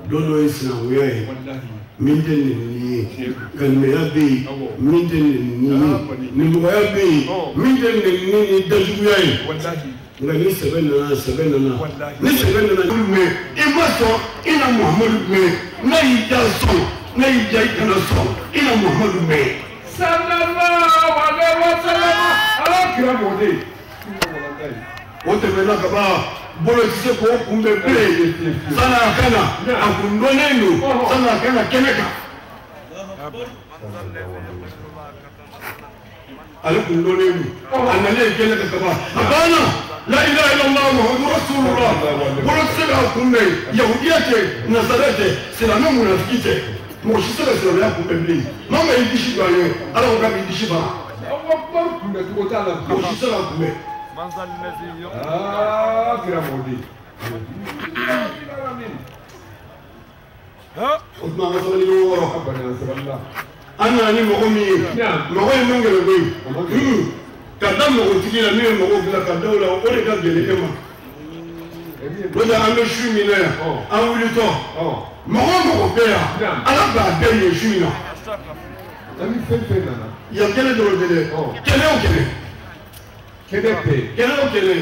don dɔ ye sinankunya ye min tɛ nɛnini ye kalimɛya bɛ yen min tɛ nɛnini ye nimɔgɔya bɛ yen min tɛ nɛnini ni dajuguya ye nka ni sɛbɛ nana sɛbɛ nana ni sɛbɛ nana mɛ i ma sɔn i na Muhamadu mɛn n'a y'i ja sɔn n'a y'i ja i kana sɔn i na Muhamadu mɛn. Sallallahu alaihi wa sallam ala kira mɔden. O tɛmɛna ka ban. Bolo tɛ se k'o kunbɛn bilen sanni a ka na a kun dɔnnen don sanni a ka na kɛnɛ kan ale kun dɔnnen don a nalen kɛnɛ kan ka ban a banna la ilaha illallah muhammadu rasulullah bolo tɛ se k'a kunbɛn yahudiya tɛ nasara tɛ silamɛ munafiki tɛ mɔgɔ si tɛ se ka silamɛya kunbɛn bilen maa min y'i disi don a ye Ala ko k'a b'i disi bara mɔgɔ si tɛ se k'a kunbɛn. Ah, kira mɔden. O tuma an ka sabali ɲɔgɔn kɔrɔ. An nana ni mɔgɔ min ye, mɔgɔ in man gɛlɛn koyi. Ka da mɔgɔtigi la min ye mɔgɔw bila ka da o la o de ka gɛlɛn e ma. N'o tɛ an bɛ su min na yan, an wulitɔ, mɔgɔ o mɔgɔ bɛ yan, Ala b'a bɛɛ ye su in na. Yan kɛnɛ dɔrɔn tɛ dɛ, kɛnɛ o kɛnɛ. Kɛnɛ bɛɛ. Kɛnɛ o kɛnɛ.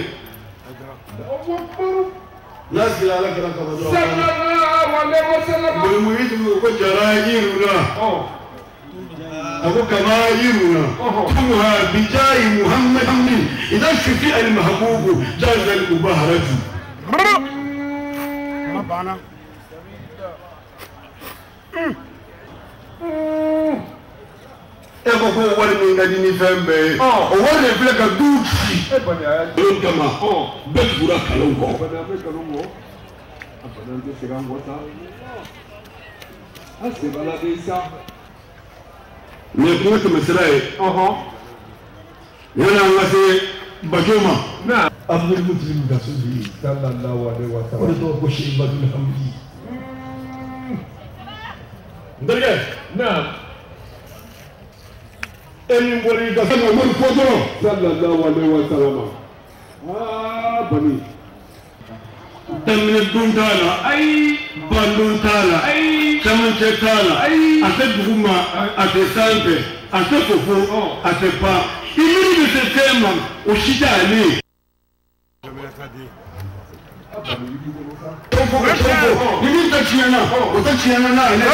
N'a sera Ala kira kama dɔrɔn. Sallallahu alaihi wa sallam. Mɔlimɔli tun ko jara yiruna. A ko kama yiruna. Tumuha bijayi Muhammadin idan shufi al-mahbubu jaza al-mubaharaju. Banna. E ko ko wari min ka di ni fɛn bɛɛ ye o wari de filɛ ka du ci don kama bɛɛ tugura kalon kɔ. Nin ye kuma tɛmɛsira ye yanni an ka se Bajo ma. Abdul Muttalib Gasudi sallallahu alaihi wa sallam. O de tɔgɔ ko Seyidu Badul Hamdi. N terikɛ. Naam. E min bɔra i ka fɛn Umaru fɔ dɔrɔn. Sallallahu alaihi wa sallam. Aa Bani. Daminɛ don t'a la. Ayi. Ban don t'a la. Ayi. Camancɛ t'a la. Ayi. A tɛ dugu ma. A tɛ sanfɛ. A tɛ fofo. A tɛ pan. I miiri bɛ se fɛn ma o si tɛ ale ye. Ni min ta tiɲɛna o ta tiɲɛna n'ale ye,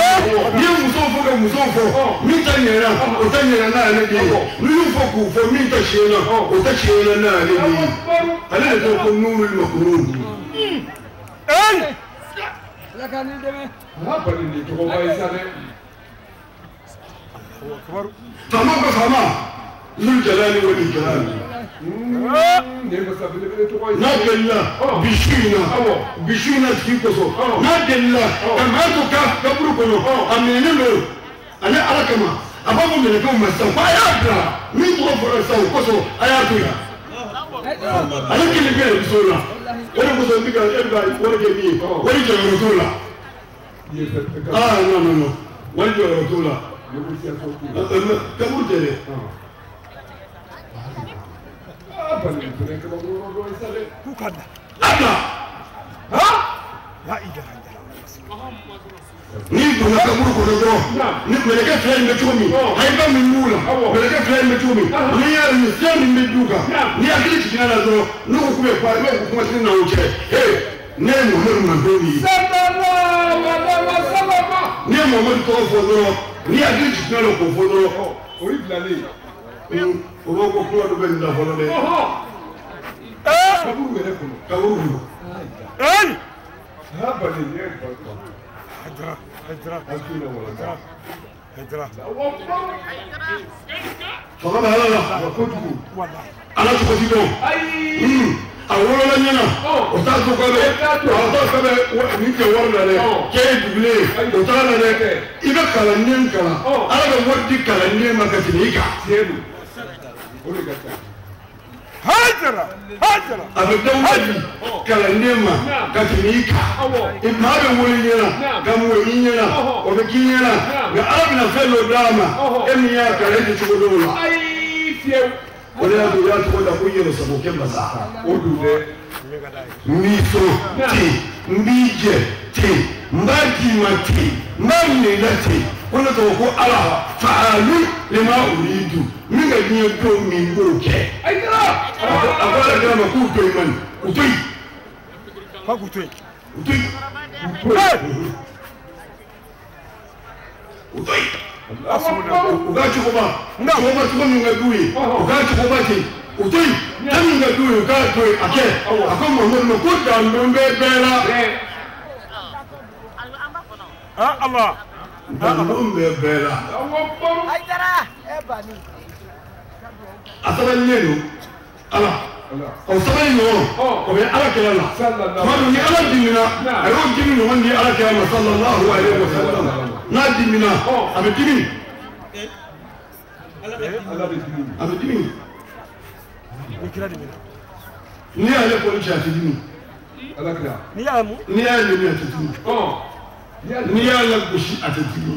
n'i ye musow fɔ ka musow fɔ min ta ɲɛna o ta ɲɛna n'ale de ye, n'i y'u fɔ k'u fɔ min ta tiɲɛna o ta tiɲɛna n'ale de ye, ale de tɔgɔ ko Nurul Makunun. Faama ka faama Zul Jalali wal Ikram. N'a delila bisu in na, bisu in na tigi kosɔn, n'a delila ka maa to kaburu kɔnɔ a minɛnen don ale Ala kama, a b'a fɔ mɛlɛkɛw ma sisan ko a y'a bila min tɔgɔ fɔra sisan o kosɔn a y'a to yen. Ale kelen bɛ yen so la, o de kosɔn e bɛ ka wari kɛ min ye, wari jɔyɔrɔ t'o la. Ah non non non, wari jɔyɔrɔ t'o la. Kaburu tɛ dɛ. Ala n'i donna kaburu kɔnɔ dɔrɔn ni mɛlɛkɛ fila in bɛ cogo min, ayiba min b'u la, mɛlɛkɛ fila in bɛ cogo min, n'i y'a ye fɛn min bɛ d'u kan, n'i hakili jiginna la dɔrɔn n'u ko k'u bɛ kuma, i b'a fɔ kuma tɛ n'aw cɛ. Ee ne ye Muhamadu mantɔn de ye. N'i ye Muhamadu tɔgɔ fɔ dɔrɔn, n'i hakili jiginna la k'o fɔ dɔrɔn, o y'i bilalen ye. O b'a ko kuma dɔ bɛ nin la fɔlɔ dɛ. Kaburu yɛrɛ kɔnɔ. Kaburu kɔnɔ. Fanga bɛ Ala la. Ala tɔgɔ ti dɔn. A wolola ɲɛna o t'a to k'a bɛ nin kɛ wari la dɛ, k'e ye dugulen ye o t'a la dɛ. I bɛ kalanden kalan, Ala bɛ wari di kalanden ma ka tɛmɛ i kan. A bɛ dawula di kalanden ma ka tɛmɛ i kan. Maa bɛ wolo i ɲɛna ka mɔ i ɲɛna o bɛ k'i ɲɛna, nka Ala bɛna fɛn dɔ d'a ma e min y'a kalan e tɛ cogo dɔw la. O de y'a to u y'a tɔgɔ da ko yɛrɛ sago kɛ masa. O dun dɛ. N b'i sɔn ten, n b'i jɛ ten, n b'a d'i ma ten, n b'a minɛ i la ten. Ko ne tɔgɔ ko Ala faalu lima uridu, min ka diɲɛ don min b'o kɛ. A ko Ala kira ma k'u to yen man, u to yen. K'u to yen. U to yen. U to yen. U ka cogoba, cogoba cogo min ka d'u ye, u ka cogoba ten, u to yen, fɛn min ka d'u ye, u k'a to yen, a kɛ. A ko Muhamadu ma ko dandon bɛ bɛɛ la. Dandon bɛ bɛɛ la. A sabalilen don Ala. O sabali ɲɔgɔn, o bɛ Ala kira la. Tuma dɔ ni Ala dimina, a y'o dimi ɲɔgɔn di Ala kira ma sallallahu alayhi wa sallam. N'a dimina, a bɛ dimi. A bɛ dimi. N'i y'ale kɔni cɛ a tɛ dimi. N'i y'a nɛni a tɛ dimi. N'i y'a lagosi a tɛ dimi.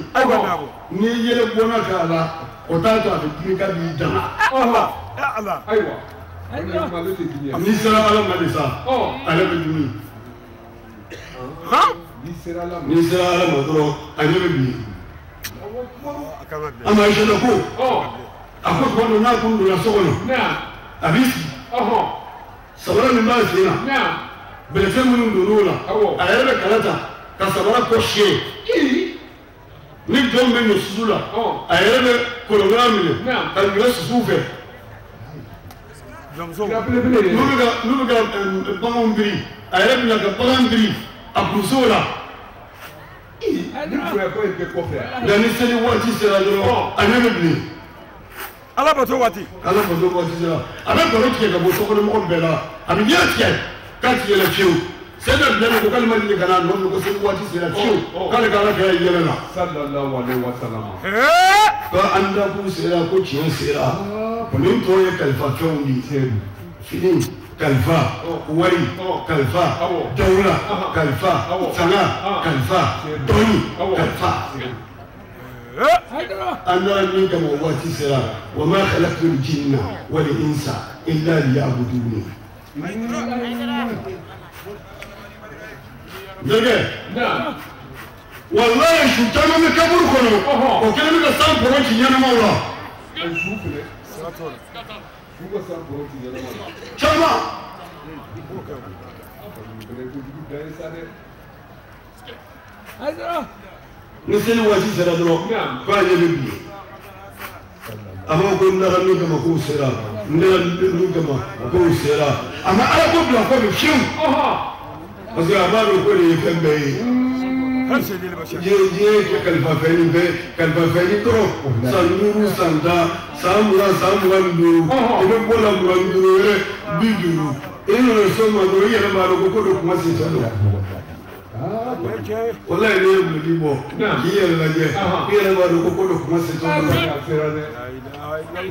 N'i yɛlɛ bɔnna k'a la, o t'a to a bɛ dimi k'a b'i dama. N'i sera Ala ma de sa, ale bɛ dimi. N'i sera Ala ma dɔrɔn, a ɲɛ bɛ bin. A ma Ayisata ko, a ko tuma dɔ n'a kun donna so kɔnɔ, a b'i sigi. Sabara min b'a sen na, bɛlɛfɛn minnu donn'o la, a yɛrɛ bɛ kala ta ka sabara kɔ siyɛn. Ni jɔn bɛ ɲɔ susu la, a yɛrɛ bɛ kolonkala minɛ ka ɲɔ susu fɛ. N'u bɛ ka baganw biri, a yɛrɛ bɛ na ka bagan biri a kunso la. Nka ni seli waati sera dɔrɔn, a ɲɛ bɛ bilen. Ala bato waati. Ala bato waati sera, a bɛ baro tigɛ ka bɔ sokɔnɔmɔgɔ bɛɛ la, a bɛ ɲɛ tigɛ k'a ti yɛlɛ fiyewu. Sɛnɛ bilalen ko k'ale ma deli ka n'a nɔfɛ ko seli waati sera fiyewu, k'ale ka Ala kɛra yɛlɛ la. Ko an dakun sera ko tiɲɛ sera. Nin tɔ ye kalifa fɛnw de ye. Fini kalifa, wari kalifa, dawula kalifa, fanga kalifa, dɔnni kalifa. An nana min kama o waati sera, wa ma khalaqtul jinna wal insa illa liya'budun. Terikɛ, walayi su caman bɛ kaburu kɔnɔ, o kɛlen bɛ ka san kɔrɔ ci ɲɛnamaw la. Caman. Ni seli waati sera dɔrɔn k'a ɲɛ bɛ bilen a b'a fɔ ko n dara min kama k'o sera n dara min kama k'o sera a ma ala ko bila kɔfɛ fiyewu parce que a b'a dɔn ko nin ye fɛn bɛɛ ye diɲɛ ye kalifa fɛn ni bɛɛ kalifa fɛn ni dɔrɔn san 5 san 10 san 20 san 25 i bɛ bɔ la 25 yɛrɛ 50 i nana so ma dɔrɔn i yɛrɛ b'a dɔn ko ko dɔ kuma sen tɛ don. Walayi ne ye bulon bɔ k'i yɛrɛ lajɛ i yɛrɛ b'a dɔn ko ko dɔ kuma se tɔ don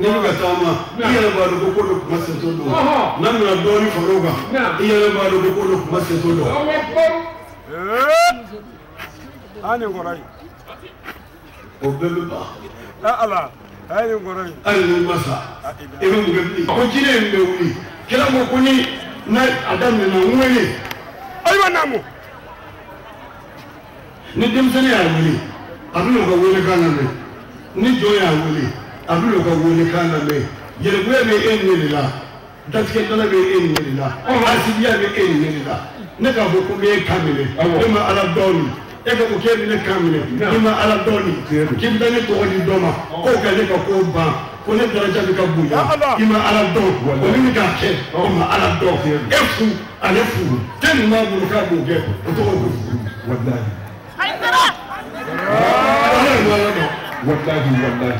n'i bɛ ka taama i yɛrɛ b'a dɔn ko ko dɔ kuma se tɔ don n'a nana dɔɔnin far'o kan i yɛrɛ b'a dɔn ko ko dɔ kuma se tɔ don. O bɛɛ bɛ ban. Hali n'i ma sa i bɛ mun kɛ bilen. Ko jinɛ in bɛ wuli kira ko ko ni n'a a daminɛna n wele. Ayiwa naamu. Ni denmisɛnnin y'a wele a bɛ n'o ka welekan lamɛn ni jɔn y'a wele a bɛ n'o ka welekan lamɛn yɛrɛbonya bɛ e ni ne de la datigɛdala bɛ e ni ne de la asidiya bɛ e ni ne de la ne k'a fɔ ko n bɛ e kan minɛ e ma ala dɔɔni e ka ko k'e bɛ ne kan minɛ e ma ala dɔɔni k'i bɛ taa ne tɔgɔ di dɔ ma k'o ka ne ka ko ban ko ne daraja bɛ ka bonya i ma ala dɔn o min bɛ k'a kɛ o ma ala dɔn e fu ale fu tɛ nin b'a bolo k'a b'o kɛ o tɔgɔ ko fu. Wallahi wallahi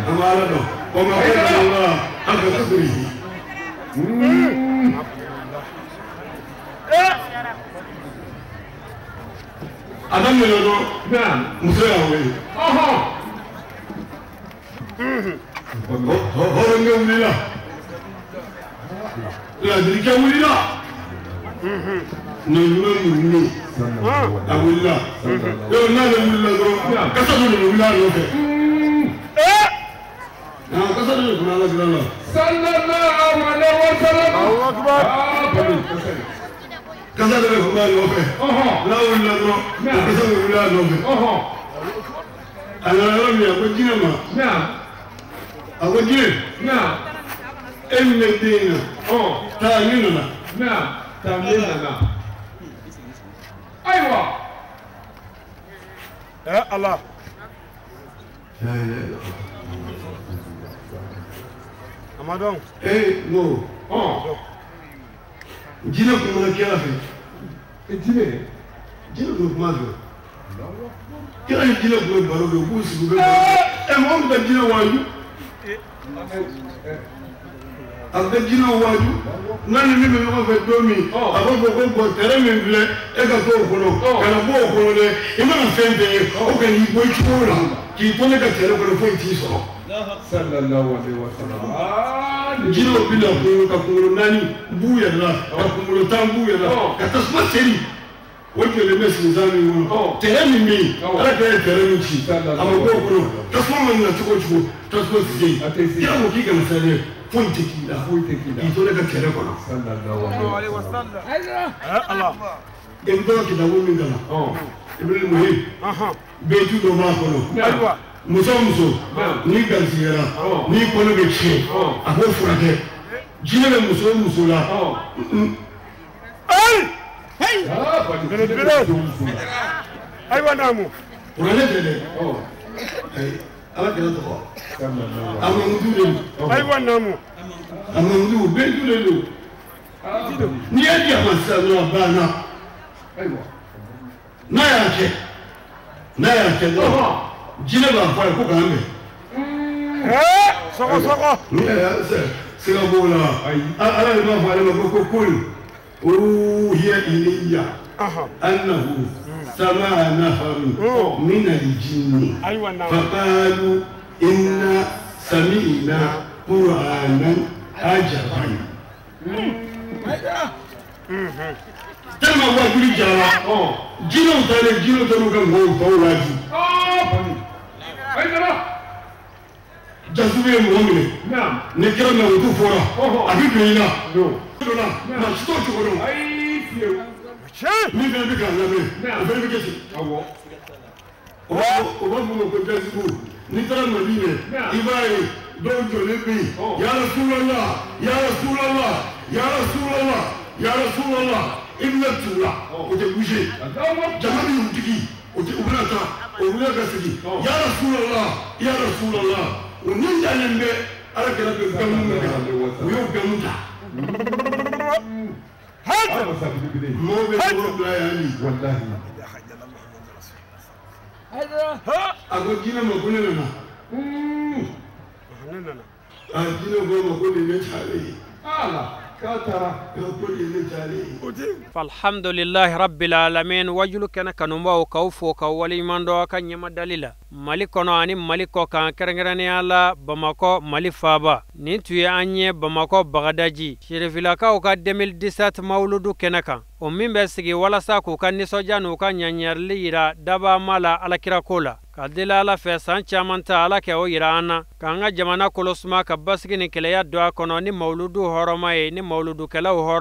amala do o ma Allah aka kadri adam ne do naam muso ya wele oho horonge wulila ladirike wulila ne wulila a wulila yɔrɔ n'ale wulila dɔrɔn kasa dɔ de bɛ wuli a nɔfɛ kasa dɔ de tun bɛ ala kira la. Sallallahu alaihi wa sallam. Allahu akbar. Kasa dɔ de tun b'a nɔfɛ n'a wulila dɔrɔn o kasa bɛ wuli a nɔfɛ a nana yɔrɔ min a ko jinɛ ma a ko jinɛ e min bɛ den in na taa ne nana taa ne nana. Ayiwa. Allah. Amadou. Eh non. Jinɛ kumana kira fɛ. Jinɛ. Jinɛ kun kuma fɛ. Kira ni jinɛ kun bɛ baro kɛ u b'u sigi u bɛ baro kɛ. Mɔgɔ min bɛ jinɛ waaju. A bɛ jinɛ waaju. N'a ni min bɛ ɲɔgɔn fɛ don min a b'a fɔ ko bɔn tɛrɛ min filɛ e ka t'o kɔnɔ kana bɔ o kɔnɔ dɛ i mana fɛn fɛn ye o ka n'i bɔ i cogo la k'i to ne ka tɛrɛ kɔnɔ foyi t'i sɔrɔ. Sallallahu alaihi wa sallam. Jinɛw bɛ na kunkolo ka kunkolo 4 b'u yɛrɛ la ka kunkolo 10 b'u yɛrɛ la ka tasuma seri o jɔlen bɛ sinzan min kɔnɔ tɛrɛ min bɛ yen ala kɛra ye tɛrɛ min ci a ma bɔ o kɔnɔ tasuma mana na cogo o cogo tasuma tɛ se yen kira ko k'i kana siran dɛ foyi tɛ k'i la k'i to ne ka tɛrɛ kɔnɔ. I bɛ taa kitabu min kalan Ibn Muhim bɛɛtu dɔ b'a kɔnɔ muso o muso n'i garisigɛra n'i kɔnɔ bɛ tiɲɛ a b'o furakɛ jinɛ bɛ muso o muso la. Ayiwa naamu. Kuranɛ tɛ dɛ. Ala kɛra tɔgɔ. A mankutu de don. Ayiwa naamu. A mankutu bɛntu de don. N'i y'a di a ma sisan dɔrɔn a banna. N'a y'a kɛ n'a y'a kɛ dɔrɔn jinɛ b'a fɔ a ye ko k'an bɛn. Sɔgɔ sɔgɔ. Siga b'o la. Ala de b'a fɔ ale ma ko kul. أوحي إلي أنه سمع نفر من الجن فقالوا إنا سمعنا قرآنا عجبا. Tellement wajuli jara jinɛw taalen jinɛw taar'u ka mɔgɔw tɔw laji. Jasugu ye mɔgɔ minɛ ni kira mɛ o t'u fɔra a bɛ don i la. Maa si t'o cogo dɔn. Min fana bɛ k'a lamɛn o fana bɛ kɛ ten. O b'a fɔ ma ko jasugu n'i taara Madinɛ i b'a ye dɔw jɔlen bɛ yen ya Rasulallah ya Rasulallah ya Rasulallah ya Rasulallah I bɛna tugu la o tɛ bouger jama bɛ y'u digi o tɛ u bɛna taa o wuli ka segin ya Rasulallah ya Rasulallah o ni dalen bɛ ala kɛra bɛ gamu min kan u y'o gamu ta. Mɔgɔw bɛ tɔgɔ bila yan ni. A ko jinɛ ma ko ne nana. A jinɛ ko ma ko nin ne taalen ye. Alhamdulillahi rabbil alamin wajulu kɛnɛ kanubaw k'aw fo k'aw waleɲuman dɔn ka ɲɛmadali la Mali kɔnɔ ani Mali kɔ kan kɛrɛnkɛrɛnnenya la Bamakɔ Mali faaba nin tun ye an ye Bamakɔ Bagadaji Sirifilakaw ka 2017 mawuludu kɛnɛ kan o min bɛ sigi walasa k'u ka nisɔndiya n'u ka ɲaɲarili yira dabama la alakirako la ka deli Ala fɛ san caman ta Ala kɛ o yira an na k'an ka jamana kolosuma ka basigi ni kɛlɛya don a kɔnɔ ni mawuludu hɔrɔma ye ni mawuludukɛlaw hɔrɔn.